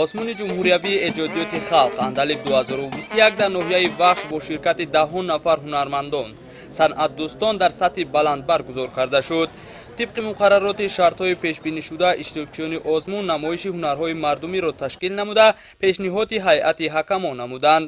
Озмуни ҷумҳуриявии эҷодиёти халқ Андалиб 2021 дар ноҳияи Вахш бо ширкати даҳҳо нафар ҳунармандон, санъатдӯстон дар сатҳи баланд баргузор карда шуд. Тибқи муқаррароти шартҳои пешбинишуда, иштирокчиёни озмун намоиши ҳунарҳои мардумиро ташкил намуда, пешниҳоди ҳайати ҳакамон намуданд.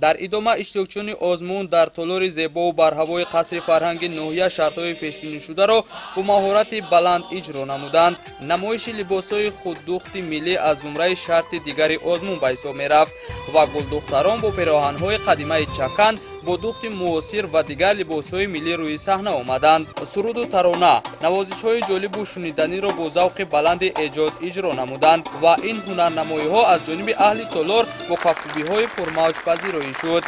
Дар идома иштирокчиёни озмун дар толори зебову барҳавои қасри фарҳанги ноҳия шартҳои пешбинишударо бо маҳорати баланд иҷро намуданд. Намоиши либосҳои худдухти миллӣ аз зумраи шарти дигари озмун ба ҳисоб мерафт ва гулдухтарон бо пероҳанҳои қадимаи чакан бо духти муосир ва дигар либосҳои миллӣ рӯи саҳна омаданд. Суруду тарона, навозишҳои ҷолибу шуниданиро бо завқи баланди эҷод иҷро намуданд ва ин ҳунарнамоиҳо аз ҷониби аҳли толор бо кафкӯбиҳои пурмавҷ пазироӣ шуд.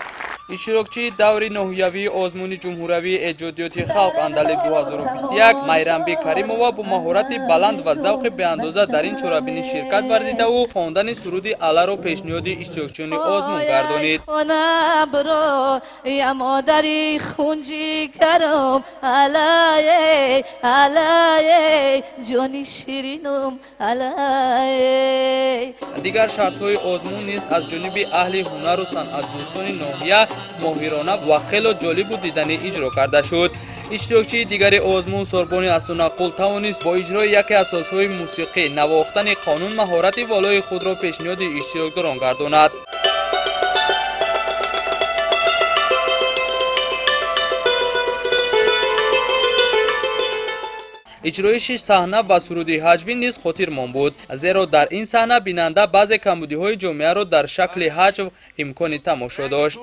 Иштирокчии даври ноҳиявии озмуни ҷумҳуриявии эҷодиёти халқ Андалиб 2021 Майрамби Каримова бо маҳорати баланд ва завқи беандоза дар ин чорабинӣ ширкат варзидаву хондани суруди аларо пешниҳоди иштирокчиёни озмун гардонид. Дигар шартҳои озмун низ аз ҷониби аҳли ҳунару санъатдӯстони ноҳия моҳирона ва хело ҷолибу диданӣ иҷро карда шуд. Иштирокчии дигари озмун Сорбони Астонақул тавонист бо иҷрои яке аз созҳои мусиқӣ навохтани қонун маҳорати волои худро пешниҳоди иштирокдорон гардонад. Иҷроиши саҳна ва суруди ҳаҷвӣ низ хотирмон буд, зеро дар ин саҳна бинанда баъзе камбудиҳои ҷомеаро дар шакли ҳаҷв имкони тамошо дошт.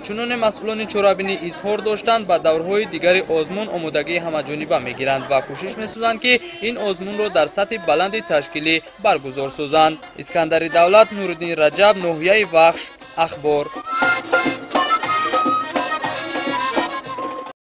Чуноне масъулони чорабинӣ изҳор доштанд, ба даврҳои дигари озмун омодагии ҳамаҷониба мегиранд ва кӯшиш месозанд, ки ин озмунро дар сатҳи баланди ташкилӣ баргузор созанд. Искандари Давлат, Нуриддин Раҷаб, ноҳияи Вахш, Ахбор.